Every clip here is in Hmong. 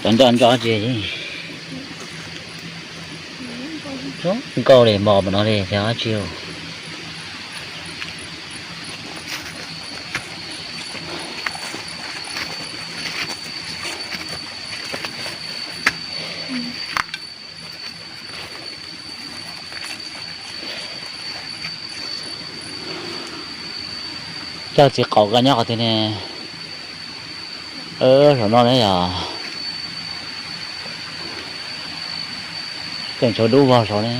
Cov ntsos ntsos ces nkauj li mos mas no li xyov dab tsi. Coj txiv qaub ko nyob qhov twg ne? Saum no ne yog. Tseem tshuav dub vog saud ne.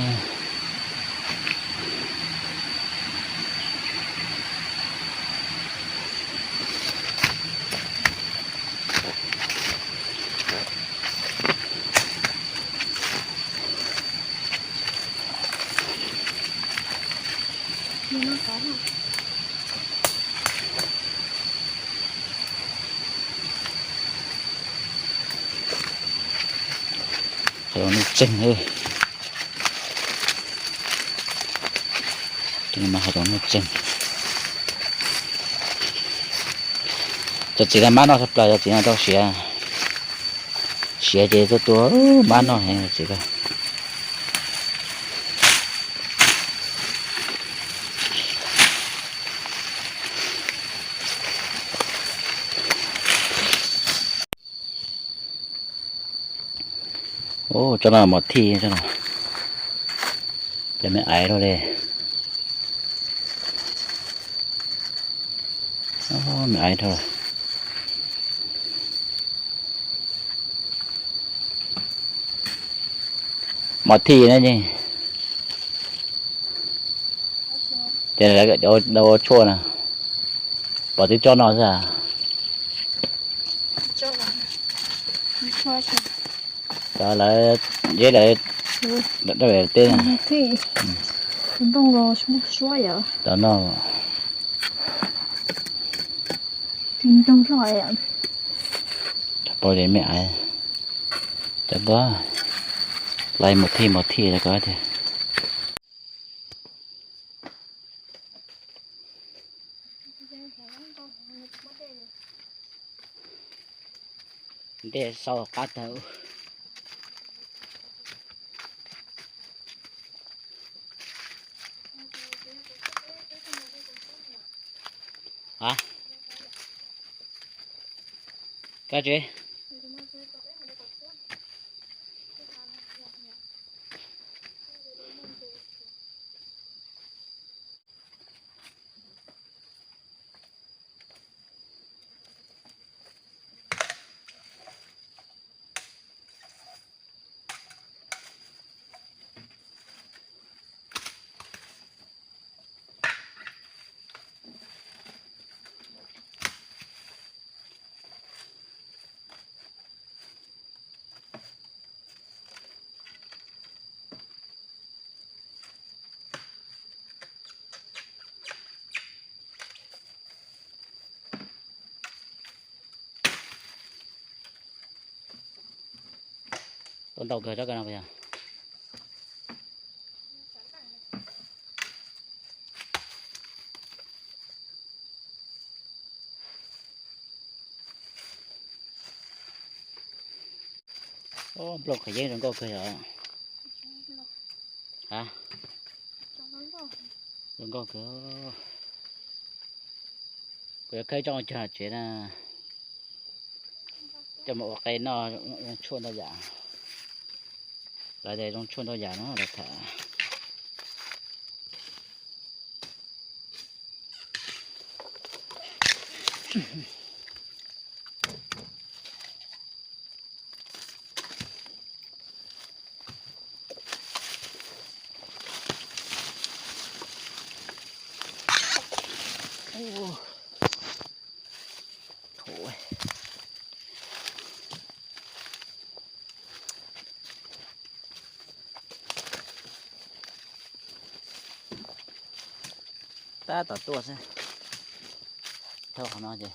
Qhov nuj tseeg, qhov nuj tseeg. Cov txiv no mab noj tshaj plaws, cov txiv no tau siav, siav ces tuaj tua mab noj heev txiv ko. Ub, tsob no mos thij, tsob no cov me aiv dhau li. Me aiv dhau. Mos thij ne, ces lawv ua tshuaj na, pom twb tsob no xwb. Cov lawv, zeb lawv dab teb. Pom li me aiv, cov ko lawv mos thij mos thij rau ko tiag. Ntej sau qab tawg. A, kab tsev. Tuaj ntau kawg tsob ko no puas yog? Nplooj qhov yeeb zoo nkauj kawg yom. A, zoo nkauj kawg. Kuv yuav khawb coj cog tsev na, coj mus ua qe noj, zoo tshuaj ntau yam. Lawv tias zoo tshuaj ntau yam no lawv tham. Tab tom tuaj xwb. Thauj qhov no ces.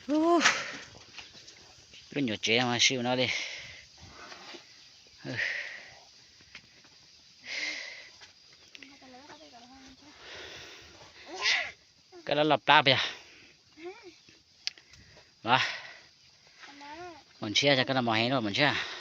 Ub, lub nyuam tsev mas siv no li. Koj loj loj plab puas yog? Los, mos ntshiab, koj los mos heev los mos ntshiab.